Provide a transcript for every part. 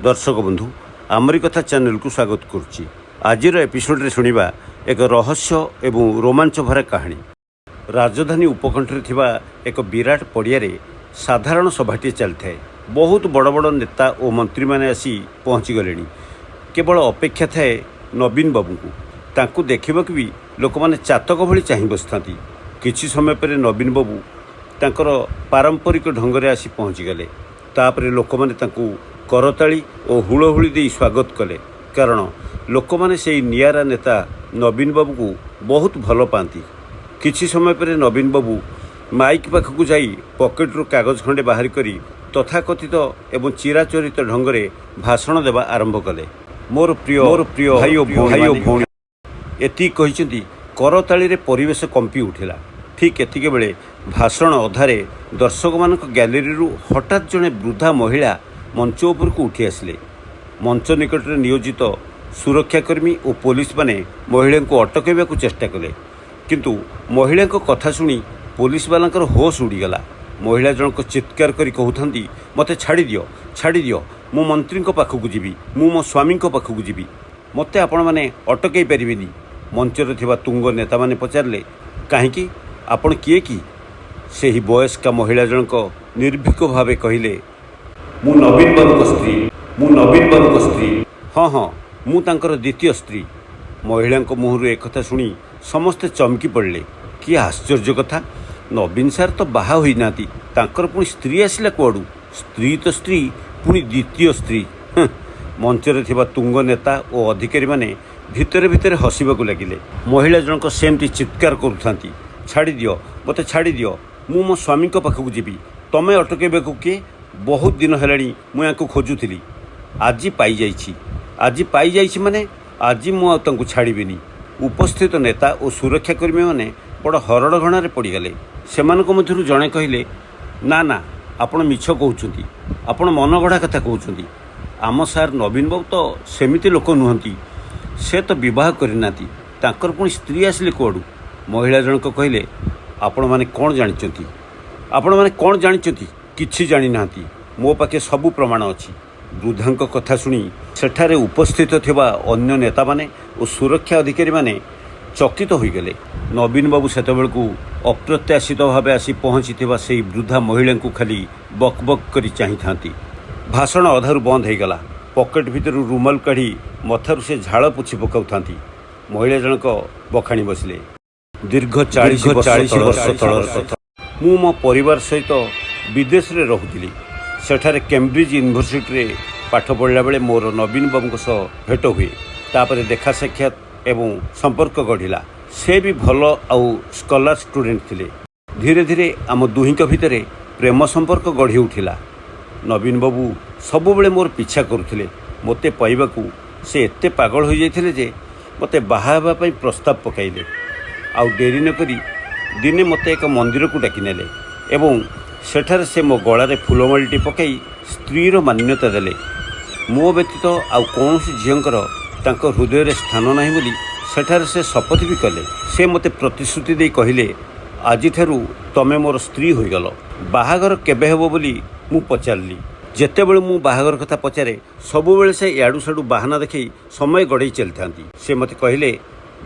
ଦର୍ଶକ ବନ୍ଧୁ, ଆମରି କଥା ଚ୍ୟାନେଲକୁ ସ୍ୱାଗତ କରୁଛି। ଆଜିର ଏପିସୋଡ଼ରେ ଶୁଣିବା ଏକ ରହସ୍ୟ ଏବଂ ରୋମାଞ୍ଚ ଭରା କାହାଣୀ। ରାଜଧାନୀ ଉପକଣ୍ଠରେ ଥିବା ଏକ ବିରାଟ ପଡ଼ିଆରେ ସାଧାରଣ ସଭାଟିଏ ଚାଲିଥାଏ। ବହୁତ ବଡ଼ ବଡ଼ ନେତା ଓ ମନ୍ତ୍ରୀମାନେ ଆସି ପହଞ୍ଚିଗଲେଣି। କେବଳ ଅପେକ୍ଷା ଥାଏ ନବୀନ ବାବୁଙ୍କୁ। ତାଙ୍କୁ ଦେଖିବାକୁ ବି ଲୋକମାନେ ଚାତକ ଭଳି ଚାହିଁ ବସିଥାନ୍ତି। କିଛି ସମୟ ପରେ ନବୀନ ବାବୁ ତାଙ୍କର ପାରମ୍ପରିକ ଢଙ୍ଗରେ ଆସି ପହଞ୍ଚିଗଲେ। ତାପରେ ଲୋକମାନେ ତାଙ୍କୁ କରତାଳି ଓ ହୁଳହୁଳି ଦେଇ ସ୍ୱାଗତ କଲେ, କାରଣ ଲୋକମାନେ ସେଇ ନିଆରା ନେତା ନବୀନ ବାବୁଙ୍କୁ ବହୁତ ଭଲ ପାଆନ୍ତି। କିଛି ସମୟ ପରେ ନବୀନ ବାବୁ ମାଇକ୍ ପାଖକୁ ଯାଇ ପକେଟରୁ କାଗଜ ଖଣ୍ଡେ ବାହାର କରି ତଥାକଥିତ ଏବଂ ଚିରାଚରିତ ଢଙ୍ଗରେ ଭାଷଣ ଦେବା ଆରମ୍ଭ କଲେ। ମୋର ପ୍ରିୟ ଭାଇ ଓ ଭଉଣୀ, ଏତିକି କହିଛନ୍ତି, କରତାଳିରେ ପରିବେଶ କମ୍ପି ଉଠିଲା। ଠିକ୍ ଏତିକି ବେଳେ ଭାଷଣ ଅଧାରେ ଦର୍ଶକମାନଙ୍କ ଗ୍ୟାଲେରୀରୁ ହଠାତ୍ ଜଣେ ବୃଦ୍ଧା ମହିଳା ମଞ୍ଚ ଉପରକୁ ଉଠି ଆସିଲେ। ମଞ୍ଚ ନିକଟରେ ନିୟୋଜିତ ସୁରକ୍ଷାକର୍ମୀ ଓ ପୋଲିସମାନେ ମହିଳାଙ୍କୁ ଅଟକାଇବାକୁ ଚେଷ୍ଟା କଲେ, କିନ୍ତୁ ମହିଳାଙ୍କ କଥା ଶୁଣି ପୋଲିସବାଲାଙ୍କର ହୋସ୍ ଉଡ଼ିଗଲା। ମହିଳା ଜଣକ ଚିତ୍କାର କରି କହୁଥାନ୍ତି, "ମୋତେ ଛାଡ଼ିଦିଅ, ଛାଡ଼ିଦିଅ। ମୁଁ ମନ୍ତ୍ରୀଙ୍କ ପାଖକୁ ଯିବି। ମୁଁ ମୋ ସ୍ୱାମୀଙ୍କ ପାଖକୁ ଯିବି। ମୋତେ ଆପଣମାନେ ଅଟକାଇ ପାରିବେନି।" ମଞ୍ଚରେ ଥିବା ତୁଙ୍ଗ ନେତାମାନେ ପଚାରିଲେ, "କାହିଁକି? ଆପଣ କିଏ କି?" ସେହି ବୟସ୍କା ମହିଳା ଜଣକ ନିର୍ଭୀକ ଭାବେ କହିଲେ, "ମୁଁ ନବୀନ ବାବୁଙ୍କ ସ୍ତ୍ରୀ। ମୁଁ ନବୀନ ବାବୁଙ୍କ ସ୍ତ୍ରୀ। ହଁ, ମୁଁ ତାଙ୍କର ଦ୍ୱିତୀୟ ସ୍ତ୍ରୀ।" ମହିଳାଙ୍କ ମୁହଁରୁ ଏକଥା ଶୁଣି ସମସ୍ତେ ଚମକି ପଡ଼ିଲେ। କି ଆଶ୍ଚର୍ଯ୍ୟ କଥା! ନବୀନ ସାର୍ ତ ବାହା ହୋଇନାହାନ୍ତି, ତାଙ୍କର ପୁଣି ସ୍ତ୍ରୀ ଆସିଲା କୁଆଡ଼ୁ? ସ୍ତ୍ରୀ ତ ସ୍ତ୍ରୀ, ପୁଣି ଦ୍ୱିତୀୟ ସ୍ତ୍ରୀ, ହେଁ। ମଞ୍ଚରେ ଥିବା ତୁଙ୍ଗ ନେତା ଓ ଅଧିକାରୀମାନେ ଭିତରେ ଭିତରେ ହସିବାକୁ ଲାଗିଲେ। ମହିଳା ଜଣକ ସେମିତି ଚିତ୍କାର କରୁଥାନ୍ତି, "ଛାଡ଼ିଦିଅ, ମୋତେ ଛାଡ଼ିଦିଅ। ମୁଁ ମୋ ସ୍ୱାମୀଙ୍କ ପାଖକୁ ଯିବି। ତମେ ଅଟକାଇବାକୁ କିଏ? ବହୁତ ଦିନ ହେଲାଣି ମୁଁ ୟାଙ୍କୁ ଖୋଜୁଥିଲି। ଆଜି ପାଇଯାଇଛି। ଆଜି ପାଇଯାଇଛି ମାନେ ଆଜି ମୁଁ ଆଉ ତାଙ୍କୁ ଛାଡ଼ିବିନି।" ଉପସ୍ଥିତ ନେତା ଓ ସୁରକ୍ଷାକର୍ମୀମାନେ ବଡ଼ ହରଡ଼ଘଣାରେ ପଡ଼ିଗଲେ। ସେମାନଙ୍କ ମଧ୍ୟରୁ ଜଣେ କହିଲେ, "ନା ନା, ଆପଣ ମିଛ କହୁଛନ୍ତି। ଆପଣ ମନଗଢ଼ା କଥା କହୁଛନ୍ତି। ଆମ ସାର୍ ନବୀନ ବାବୁ ତ ସେମିତି ଲୋକ ନୁହନ୍ତି। ସେ ତ ବିବାହ କରିନାହାନ୍ତି। ତାଙ୍କର ପୁଣି ସ୍ତ୍ରୀ ଆସିଲେ କୁଆଡ଼ୁ?" ମହିଳା ଜଣକ କହିଲେ, "ଆପଣମାନେ କ'ଣ ଜାଣିଛନ୍ତି? ଆପଣମାନେ କ'ଣ ଜାଣିଛନ୍ତି? କିଛି ଜାଣିନାହାନ୍ତି। ମୋ ପାଖେ ସବୁ ପ୍ରମାଣ ଅଛି।" ବୃଦ୍ଧାଙ୍କ କଥା ଶୁଣି ସେଠାରେ ଉପସ୍ଥିତ ଥିବା ଅନ୍ୟ ନେତାମାନେ ଓ ସୁରକ୍ଷା ଅଧିକାରୀମାନେ ଚକିତ ହୋଇଗଲେ। ନବୀନ ବାବୁ ସେତେବେଳକୁ ଅପ୍ରତ୍ୟାଶିତ ଭାବେ ଆସି ପହଞ୍ଚିଥିବା ସେଇ ବୃଦ୍ଧା ମହିଳାଙ୍କୁ ଖାଲି ବକ୍ ବକ୍ କରି ଚାହିଁଥାନ୍ତି। ଭାଷଣ ଅଧାରୁ ବନ୍ଦ ହୋଇଗଲା। ପକେଟ ଭିତରୁ ରୁମାଲ କାଢ଼ି ମଥାରୁ ସେ ଝାଳ ପୋଛି ପକାଉଥାନ୍ତି। ମହିଳା ଜଣକ ବଖାଣି ବସିଲେ, "ଦୀର୍ଘ 40 ବର୍ଷ ତଳର କଥା। ମୁଁ ମୋ ପରିବାର ସହିତ ବିଦେଶରେ ରହୁଥିଲି। ସେଠାରେ କେମ୍ବ୍ରିଜ୍ ୟୁନିଭର୍ସିଟିରେ ପାଠ ପଢ଼ିଲା ବେଳେ ମୋର ନବୀନ ବାବୁଙ୍କ ସହ ଭେଟ ହୁଏ। ତାପରେ ଦେଖା ସାକ୍ଷାତ ଏବଂ ସମ୍ପର୍କ ଗଢ଼ିଲା। ସେ ବି ଭଲ ଆଉ ସ୍କଲାର ଷ୍ଟୁଡେଣ୍ଟ ଥିଲେ। ଧୀରେ ଧୀରେ ଆମ ଦୁହିଁଙ୍କ ଭିତରେ ପ୍ରେମ ସମ୍ପର୍କ ଗଢ଼ି ଉଠିଲା। ନବୀନ ବାବୁ ସବୁବେଳେ ମୋର ପିଛା କରୁଥିଲେ। ମୋତେ ପାଇବାକୁ ସେ ଏତେ ପାଗଳ ହୋଇଯାଇଥିଲେ ଯେ ମୋତେ ବାହା ହେବା ପାଇଁ ପ୍ରସ୍ତାବ ପକାଇଲେ। ଆଉ ଡେରି ନକରି ଦିନେ ମୋତେ ଏକ ମନ୍ଦିରକୁ ଡାକିନେଲେ ଏବଂ ସେଠାରେ ସେ ମୋ ଗଳାରେ ଫୁଲମାଳିଟି ପକାଇ ସ୍ତ୍ରୀର ମାନ୍ୟତା ଦେଲେ। ମୋ ବ୍ୟତୀତ ଆଉ କୌଣସି ଝିଅଙ୍କର ତାଙ୍କ ହୃଦୟରେ ସ୍ଥାନ ନାହିଁ ବୋଲି ସେଠାରେ ସେ ଶପଥ ବି କଲେ। ସେ ମୋତେ ପ୍ରତିଶ୍ରୁତି ଦେଇ କହିଲେ, 'ଆଜିଠାରୁ ତମେ ମୋର ସ୍ତ୍ରୀ ହୋଇଗଲ।' ବାହାଘର କେବେ ହେବ ବୋଲି ମୁଁ ପଚାରିଲି। ଯେତେବେଳେ ମୁଁ ବାହାଘର କଥା ପଚାରେ, ସବୁବେଳେ ସେ ଇଆଡ଼ୁ ସିଆଡ଼ୁ ବାହାନା ଦେଖାଇ ସମୟ ଗଡ଼େଇ ଚାଲିଥାନ୍ତି। ସେ ମୋତେ କହିଲେ,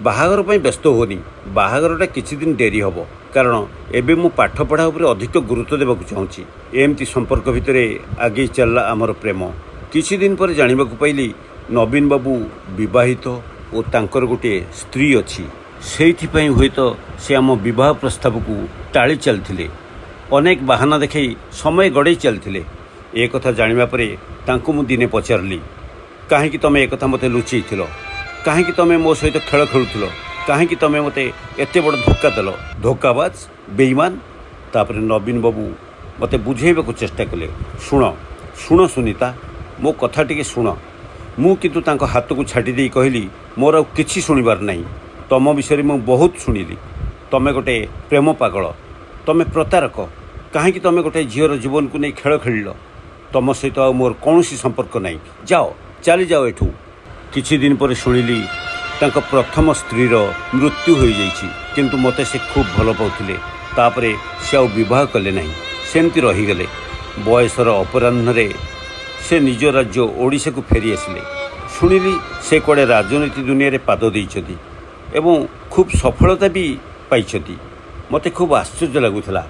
'ବାହାଘର ପାଇଁ ବ୍ୟସ୍ତ ହୁଅନି। ବାହାଘରଟା କିଛି ଦିନ ଡେରି ହେବ, କାରଣ ଏବେ ମୁଁ ପାଠପଢ଼ା ଉପରେ ଅଧିକ ଗୁରୁତ୍ୱ ଦେବାକୁ ଚାହୁଁଛି।' ଏମିତି ସମ୍ପର୍କ ଭିତରେ ଆଗେଇ ଚାଲିଲା ଆମର ପ୍ରେମ। କିଛି ଦିନ ପରେ ଜାଣିବାକୁ ପାଇଲି, ନବୀନ ବାବୁ ବିବାହିତ ଓ ତାଙ୍କର ଗୋଟିଏ ସ୍ତ୍ରୀ ଅଛି। ସେଇଥିପାଇଁ ହୁଏତ ସେ ଆମ ବିବାହ ପ୍ରସ୍ତାବକୁ ଟାଳି ଚାଲିଥିଲେ। ଅନେକ ବାହାନା ଦେଖାଇ ସମୟ ଗଡ଼େଇ ଚାଲିଥିଲେ। ଏ କଥା ଜାଣିବା ପରେ ତାଙ୍କୁ ମୁଁ ଦିନେ ପଚାରିଲି, 'କାହିଁକି ତମେ ଏକଥା ମୋତେ ଲୁଚେଇଥିଲ? କାହିଁକି ତମେ ମୋ ସହିତ ଖେଳ ଖେଳୁଥିଲ? କାହିଁକି ତମେ ମୋତେ ଏତେ ବଡ଼ ଧୋକା ଦେଲ? ଧୋକାବାଜ, ବେଇମାନ!' ତାପରେ ନବୀନ ବାବୁ ମୋତେ ବୁଝେଇବାକୁ ଚେଷ୍ଟା କଲେ, 'ଶୁଣ, ଶୁଣ ସୁନୀତା, ମୋ କଥା ଟିକେ ଶୁଣ।' ମୁଁ କିନ୍ତୁ ତାଙ୍କ ହାତକୁ ଛାଡ଼ି ଦେଇ କହିଲି, 'ମୋର ଆଉ କିଛି ଶୁଣିବାର ନାହିଁ। ତମ ବିଷୟରେ ମୁଁ ବହୁତ ଶୁଣିଲି। ତମେ ଗୋଟେ ପ୍ରେମ ପାଗଳ, ତମେ ପ୍ରତାରକ। କାହିଁକି ତମେ ଗୋଟେ ଝିଅର ଜୀବନକୁ ନେଇ ଖେଳ ଖେଳିଲ? ତମ ସହିତ ଆଉ ମୋର କୌଣସି ସମ୍ପର୍କ ନାହିଁ। ଯାଅ, ଚାଲିଯାଅ ଏଠୁ।' କିଛି ଦିନ ପରେ ଶୁଣିଲି, ତାଙ୍କ ପ୍ରଥମ ସ୍ତ୍ରୀର ମୃତ୍ୟୁ ହୋଇଯାଇଛି, କିନ୍ତୁ ମୋତେ ସେ ଖୁବ୍ ଭଲ ପାଉଥିଲେ। ତାପରେ ସେ ଆଉ ବିବାହ କଲେ ନାହିଁ, ସେମିତି ରହିଗଲେ। ବୟସର ଅପରାହ୍ନରେ ସେ ନିଜ ରାଜ୍ୟ ଓଡ଼ିଶାକୁ ଫେରିଆସିଲେ। ଶୁଣିଲି ସେ କୁଆଡ଼େ ରାଜନୀତି ଦୁନିଆରେ ପାଦ ଦେଇଛନ୍ତି ଏବଂ ଖୁବ୍ ସଫଳତା ବି ପାଇଛନ୍ତି। ମୋତେ ଖୁବ୍ ଆଶ୍ଚର୍ଯ୍ୟ ଲାଗୁଥିଲା।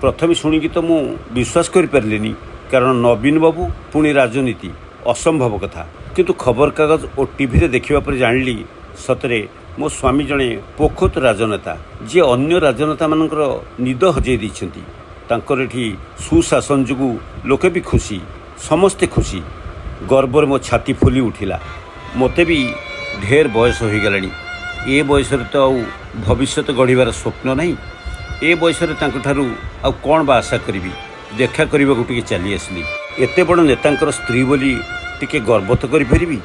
ପ୍ରଥମେ ଶୁଣିକି ତ ମୁଁ ବିଶ୍ୱାସ କରିପାରିଲିନି, କାରଣ ନବୀନ ବାବୁ ପୁଣି ରାଜନୀତି, ଅସମ୍ଭବ କଥା। କିନ୍ତୁ ଖବରକାଗଜ ଓ ଟିଭିରେ ଦେଖିବା ପରେ ଜାଣିଲି, ସତରେ ମୋ ସ୍ୱାମୀ ଜଣେ ପୋଖତ ରାଜନେତା, ଯିଏ ଅନ୍ୟ ରାଜନେତାମାନଙ୍କର ନିଦ ହଜେଇ ଦେଇଛନ୍ତି। ତାଙ୍କର ଏଠି ସୁଶାସନ ଯୋଗୁଁ ଲୋକେ ବି ଖୁସି, ସମସ୍ତେ ଖୁସି। ଗର୍ବରେ ମୋ ଛାତି ଫୁଲି ଉଠିଲା। ମୋତେ ବି ଢେର ବୟସ ହୋଇଗଲାଣି। ଏ ବୟସରେ ତ ଆଉ ଭବିଷ୍ୟତ ଗଢ଼ିବାର ସ୍ୱପ୍ନ ନାହିଁ। ଏ ବୟସରେ ତାଙ୍କଠାରୁ ଆଉ କ'ଣ ବା ଆଶା କରିବି? ଦେଖା କରିବାକୁ ଟିକେ ଚାଲି ଆସିଲି। ଏତେ ବଡ଼ ନେତାଙ୍କର ସ୍ତ୍ରୀ ବୋଲି ଟିକେ ଗର୍ବ ତ କରିପାରିବି।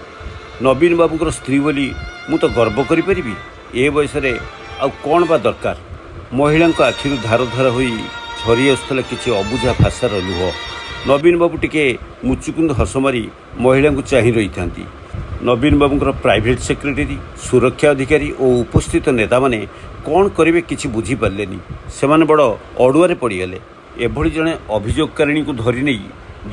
ନବୀନ ବାବୁଙ୍କର ସ୍ତ୍ରୀ ବୋଲି ମୁଁ ତ ଗର୍ବ କରିପାରିବି। ଏ ବୟସରେ ଆଉ କ'ଣ ବା ଦରକାର? ମହିଳାଙ୍କ ଆଖିରୁ ଧାର ଧାର ହୋଇ ଝରି ଆସୁଥିଲା କିଛି ଅବୁଝା ଭାଷାର ଲୁହ। ନବୀନ ବାବୁ ଟିକେ ମୁଚୁକୁନ୍ଦ ହସ ମାରି ମହିଳାଙ୍କୁ ଚାହିଁ ରହିଥାନ୍ତି। ନବୀନ ବାବୁଙ୍କର ପ୍ରାଇଭେଟ୍ ସେକ୍ରେଟାରୀ, ସୁରକ୍ଷା ଅଧିକାରୀ ଓ ଉପସ୍ଥିତ ନେତାମାନେ କ'ଣ କରିବେ କିଛି ବୁଝିପାରିଲେନି। ସେମାନେ ବଡ଼ ଅଡ଼ୁଆରେ ପଡ଼ିଗଲେ। ଏଭଳି ଜଣେ ଅଭିଯୋଗକାରିଣୀକୁ ଧରି ନେଇ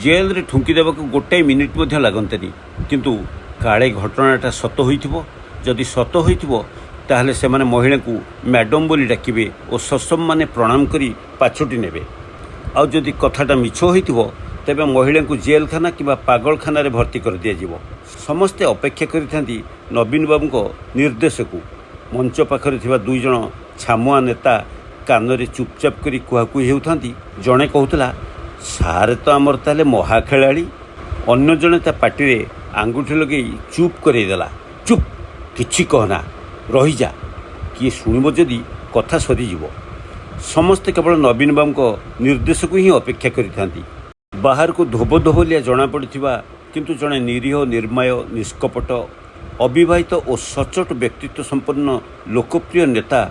ଜେଲରେ ଠୁଙ୍କି ଦେବାକୁ ଗୋଟାଏ ମିନିଟ୍ ମଧ୍ୟ ଲାଗନ୍ତାନି। କିନ୍ତୁ କାଳେ ଘଟଣାଟା ସତ ହୋଇଥିବ। ଯଦି ସତ ହୋଇଥିବ, ତାହେଲେ ସେମାନେ ମହିଳାଙ୍କୁ ମ୍ୟାଡ଼ମ୍ ବୋଲି ଡାକିବେ ଓ ସସମ୍ମାନେ ପ୍ରଣାମ କରି ପାଛୋଟି ନେବେ। ଆଉ ଯଦି କଥାଟା ମିଛ ହୋଇଥିବ, ତେବେ ମହିଳାଙ୍କୁ ଜେଲଖାନା କିମ୍ବା ପାଗଳଖାନାରେ ଭର୍ତ୍ତି କରିଦିଆଯିବ। ସମସ୍ତେ ଅପେକ୍ଷା କରିଥାନ୍ତି ନବୀନ ବାବୁଙ୍କ ନିର୍ଦ୍ଦେଶକୁ। ମଞ୍ଚ ପାଖରେ ଥିବା ଦୁଇ ଜଣ ଛାମୁଆ ନେତା କାନରେ ଚୁପଚାପ କରି କୁହାକୁହି ହେଉଥାନ୍ତି। ଜଣେ କହୁଥିଲା, "ସାରେ ତ ଆମର ତାହେଲେ ମହା ଖେଳାଳି।" ଅନ୍ୟ ଜଣେ ତା ପାଟିରେ ଆଙ୍ଗୁଠି ଲଗେଇ ଚୁପ୍ କରେଇଦେଲା। "ଚୁପ୍, କିଛି କହନା, ରହିଯା। କିଏ ଶୁଣିବ ଯଦି କଥା ସରିଯିବ।" ସମସ୍ତେ କେବଳ ନବୀନ ବାବୁଙ୍କ ନିର୍ଦ୍ଦେଶକୁ ହିଁ ଅପେକ୍ଷା କରିଥାନ୍ତି। ବାହାରକୁ ଧୋବ ଧୋବଲିଆ ଜଣାପଡ଼ିଥିବା, କିନ୍ତୁ ଜଣେ ନିରୀହ, ନିର୍ମାୟ, ନିଷ୍କପଟ, ଅବିବାହିତ ଓ ସଚ୍ଚୋଟ ବ୍ୟକ୍ତିତ୍ୱ ସମ୍ପନ୍ନ ଲୋକପ୍ରିୟ ନେତା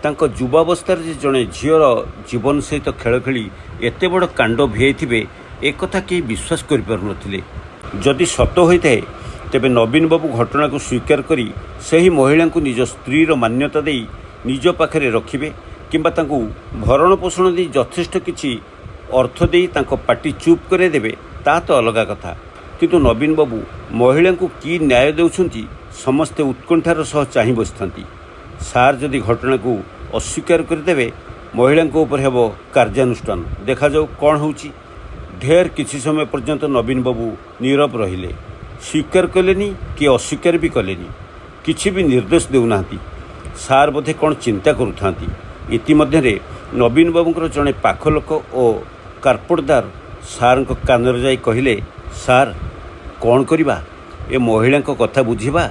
ତାଙ୍କ ଯୁବାବସ୍ଥାରେ ଯେ ଜଣେ ଝିଅର ଜୀବନ ସହିତ ଖେଳ ଖେଳି ଏତେ ବଡ଼ କାଣ୍ଡ ଭିଆଇଥିବେ, ଏକଥା କେହି ବିଶ୍ୱାସ କରିପାରୁନଥିଲେ। ଯଦି ସତ ହୋଇଥାଏ, ତେବେ ନବୀନ ବାବୁ ଘଟଣାକୁ ସ୍ୱୀକାର କରି ସେହି ମହିଳାଙ୍କୁ ନିଜ ସ୍ତ୍ରୀର ମାନ୍ୟତା ଦେଇ ନିଜ ପାଖରେ ରଖିବେ କିମ୍ବା ତାଙ୍କୁ ଭରଣ ପୋଷଣ ଦେଇ ଯଥେଷ୍ଟ କିଛି ଅର୍ଥ ଦେଇ ତାଙ୍କ ପାଟି ଚୁପ୍ କରାଇଦେବେ, ତାହା ତ ଅଲଗା କଥା। କିନ୍ତୁ ନବୀନ ବାବୁ ମହିଳାଙ୍କୁ କି ନ୍ୟାୟ ଦେଉଛନ୍ତି, ସମସ୍ତେ ଉତ୍କଣ୍ଠାର ସହ ଚାହିଁ ବସିଥାନ୍ତି। ସାର୍ ଯଦି ଘଟଣାକୁ ଅସ୍ୱୀକାର କରିଦେବେ, ମହିଳାଙ୍କ ଉପରେ ହେବ କାର୍ଯ୍ୟାନୁଷ୍ଠାନ। ଦେଖାଯାଉ କ'ଣ ହେଉଛି। ଢେର କିଛି ସମୟ ପର୍ଯ୍ୟନ୍ତ ନବୀନ ବାବୁ ନୀରବ ରହିଲେ। ସ୍ୱୀକାର କଲେନି କି ଅସ୍ୱୀକାର ବି କଲେନି। କିଛି ବି ନିର୍ଦ୍ଦେଶ ଦେଉନାହାନ୍ତି। ସାର୍ ବୋଧେ କ'ଣ ଚିନ୍ତା କରୁଥାନ୍ତି। ଇତିମଧ୍ୟରେ ନବୀନ ବାବୁଙ୍କର ଜଣେ ପାଖ ଲୋକ ଓ କାର୍ପଟଦାର ସାର୍ଙ୍କ କାନରେ ଯାଇ କହିଲେ, "ସାର୍, କ'ଣ କରିବା? ଏ ମହିଳାଙ୍କ କଥା ବୁଝିବା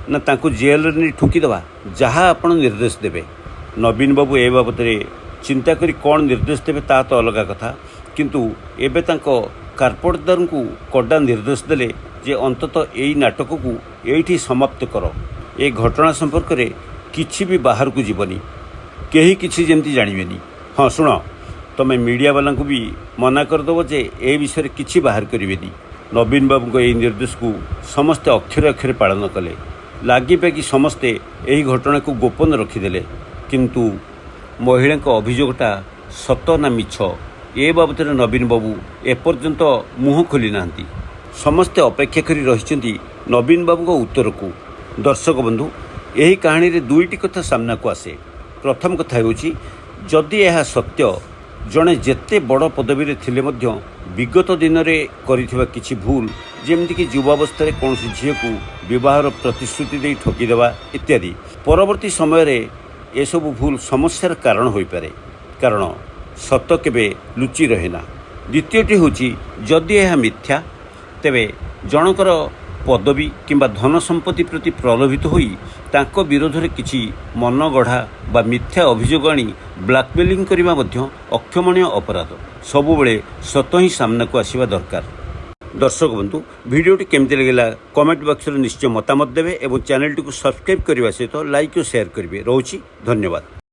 ନା ତାଙ୍କୁ ଜେଲରେ ନେଇ ଠୁଙ୍କିଦେବା? ଯାହା ଆପଣ ନିର୍ଦ୍ଦେଶ ଦେବେ।" ନବୀନ ବାବୁ ଏ ବାବଦରେ ଚିନ୍ତା କରି କ'ଣ ନିର୍ଦ୍ଦେଶ ଦେବେ, ତାହା ତ ଅଲଗା କଥା, କିନ୍ତୁ ଏବେ ତାଙ୍କ କାର୍ପଟଦାରଙ୍କୁ କଡ଼ା ନିର୍ଦ୍ଦେଶ ଦେଲେ ଯେ ଅନ୍ତତଃ ଏଇ ନାଟକକୁ ଏଇଠି ସମାପ୍ତ କର। ଏ ଘଟଣା ସମ୍ପର୍କରେ କିଛି ବି ବାହାରକୁ ଯିବନି। କେହି କିଛି ଯେମିତି ଜାଣିବେନି। ହଁ, ଶୁଣ, ତମେ ମିଡ଼ିଆବାଲାଙ୍କୁ ବି ମନା କରିଦେବ ଯେ ଏ ବିଷୟରେ କିଛି ବାହାର କରିବେନି। ନବୀନ ବାବୁଙ୍କ ଏହି ନିର୍ଦ୍ଦେଶକୁ ସମସ୍ତେ ଅକ୍ଷରେ ଅକ୍ଷରେ ପାଳନ କଲେ। ଲାଗିପାଗି ସମସ୍ତେ ଏହି ଘଟଣାକୁ ଗୋପନ ରଖିଦେଲେ। କିନ୍ତୁ ମହିଳାଙ୍କ ଅଭିଯୋଗଟା ସତ ନା ମିଛ, ଏ ବାବଦରେ ନବୀନ ବାବୁ ଏପର୍ଯ୍ୟନ୍ତ ମୁହଁ ଖୋଲି ନାହାନ୍ତି। ସମସ୍ତେ ଅପେକ୍ଷା କରି ରହିଛନ୍ତି ନବୀନ ବାବୁଙ୍କ ଉତ୍ତରକୁ। ଦର୍ଶକ ବନ୍ଧୁ, ଏହି କାହାଣୀରେ ଦୁଇଟି କଥା ସାମ୍ନାକୁ ଆସେ। ପ୍ରଥମ କଥା ହେଉଛି, ଯଦି ଏହା ସତ୍ୟ, ଜଣେ ଯେତେ ବଡ଼ ପଦବୀରେ ଥିଲେ ମଧ୍ୟ ବିଗତ ଦିନରେ କରିଥିବା କିଛି ଭୁଲ, ଯେମିତିକି ଯୁବାବସ୍ଥାରେ କୌଣସି ଝିଅକୁ ବିବାହର ପ୍ରତିଶ୍ରୁତି ଦେଇ ଠକିଦେବା ଇତ୍ୟାଦି, ପରବର୍ତ୍ତୀ ସମୟରେ ଏସବୁ ଭୁଲ ସମସ୍ୟାର କାରଣ ହୋଇପାରେ। କାରଣ ସତ କେବେ ଲୁଚି ରହେନା। ଦ୍ୱିତୀୟଟି ହେଉଛି, ଯଦି ଏହା ମିଥ୍ୟା, ତେବେ ଜଣଙ୍କର ପଦବୀ କିମ୍ବା ଧନ ସମ୍ପତ୍ତି ପ୍ରତି ପ୍ରଲୋଭିତ ହୋଇ ତାଙ୍କ ବିରୋଧରେ କିଛି ମନଗଢ଼ା ବା ମିଥ୍ୟା ଅଭିଯୋଗ ଆଣି ବ୍ଲାକମେଲିଂ କରିବା ମଧ୍ୟ ଅକ୍ଷମଣୀୟ ଅପରାଧ। ସବୁବେଳେ ସତ ହିଁ ସାମ୍ନାକୁ ଆସିବା ଦରକାର। ଦର୍ଶକ ବନ୍ଧୁ, ଭିଡ଼ିଓଟି କେମିତି ଲାଗିଲା, କମେଣ୍ଟ ବକ୍ସରେ ନିଶ୍ଚୟ ମତାମତ ଦେବେ ଏବଂ ଚ୍ୟାନେଲଟିକୁ ସବସ୍କ୍ରାଇବ୍ କରିବା ସହିତ ଲାଇକ୍ ଓ ସେୟାର କରିବେ। ରହୁଛି, ଧନ୍ୟବାଦ।